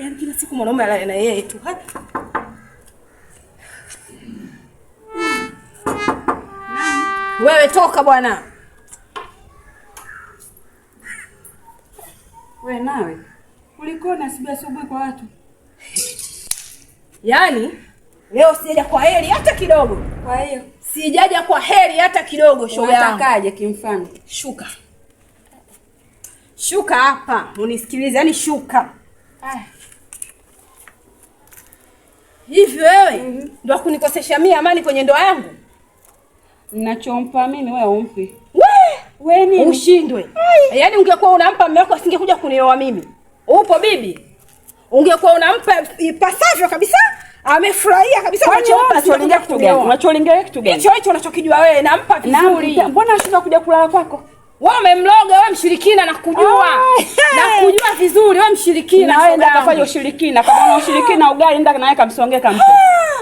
Yaani kila siku mwanaume alale na yeye tu. Wewe toka bwana. Wewe nawe ulikuwa asubuhi asubuhi kwa watu. Yaani leo sijaja kwa heri hata kidogo. Kwa hiyo sijaja kwa heri hata kidogo, shoga yangu. Unatakaje kimfano? Shuka. Shuka hapa, unisikilize, yaani shuka. Hivi wewe ndio kunikosesha mimi amani kwenye ndoa yangu? Ninachompa mimi wewe umpi. We nini? Ushindwe. Yaani ungekuwa unampa mume wako asingekuja kunioa mimi. Upo bibi? Ungekuwa unampa ipasavyo kabisa, amefurahia kabisa unachompa. Unacholingia kitu gani? Unacholingia kitu gani? Hicho hicho unachokijua wewe, nampa vizuri. Mbona unashindwa kuja kulala kwako? Wewe umemloga, wewe mshirikina, nakujua. Nakujua vizuri, wewe mshirikina. Na wewe ndio kafanya ushirikina. Kama una ushirikina ugali nenda naye kamsongee kampe.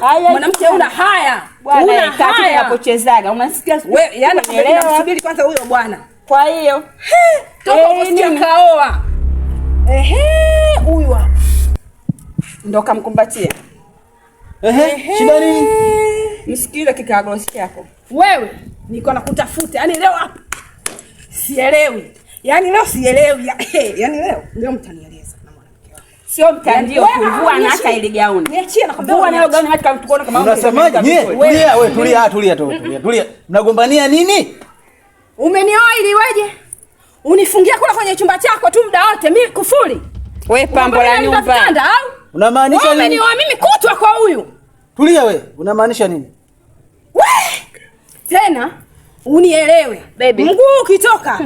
Haya, mwanamke una haya. Una haya unapochezaga. Unasikia wewe, yaani namsubiri kwanza huyo bwana. Kwa hiyo toka usikia kaoa. Ehe, huyu hapa. Ndo kamkumbatia. Ehe, shida nini? Msikize kikagosi chako. Wewe niko nakutafuta. Yaani leo hapa sielewi. Yaani leo sielewi. Yaani leo mtanieleza na mwanamke wangu. Sio mtandio kuvua na hata ile gauni. Niachie nakwambia. Vua nayo gauni hata tukuone kama unasemaje? Tulia wewe, tulia, tulia tu, tulia. Tulia. Mnagombania nini? Umenioa ili iweje? Unifungia kula kwenye chumba chako tu muda wote, mimi kufuli. Wewe pambo la nyumba. Au? Unamaanisha nini? Umenioa mimi kutwa kwa huyu. Tulia wewe, unamaanisha nini? We! Tena unielewe. Baby. Mguu ukitoka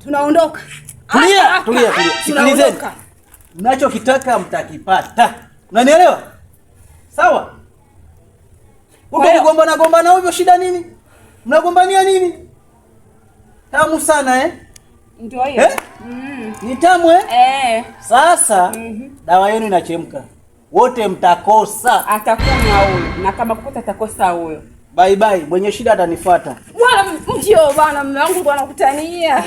tunaondoka. Tulia, tulia, tulia. Sikilizeni. Mnachokitaka mtakipata. Unanielewa? Sawa? Kugombana gombana ovyo, shida nini? Mnagombania nini? Tamu sana eh? Ndio hiyo. Eh? Ni tamu eh? Eh. Sasa dawa yenu inachemka. Wote mtakosa. Atakunywa huyo na kama kukuta atakosa huyo. Bye bye, mwenye shida atanifuata. Bwana mjio bwana, mume wangu bwana kutania.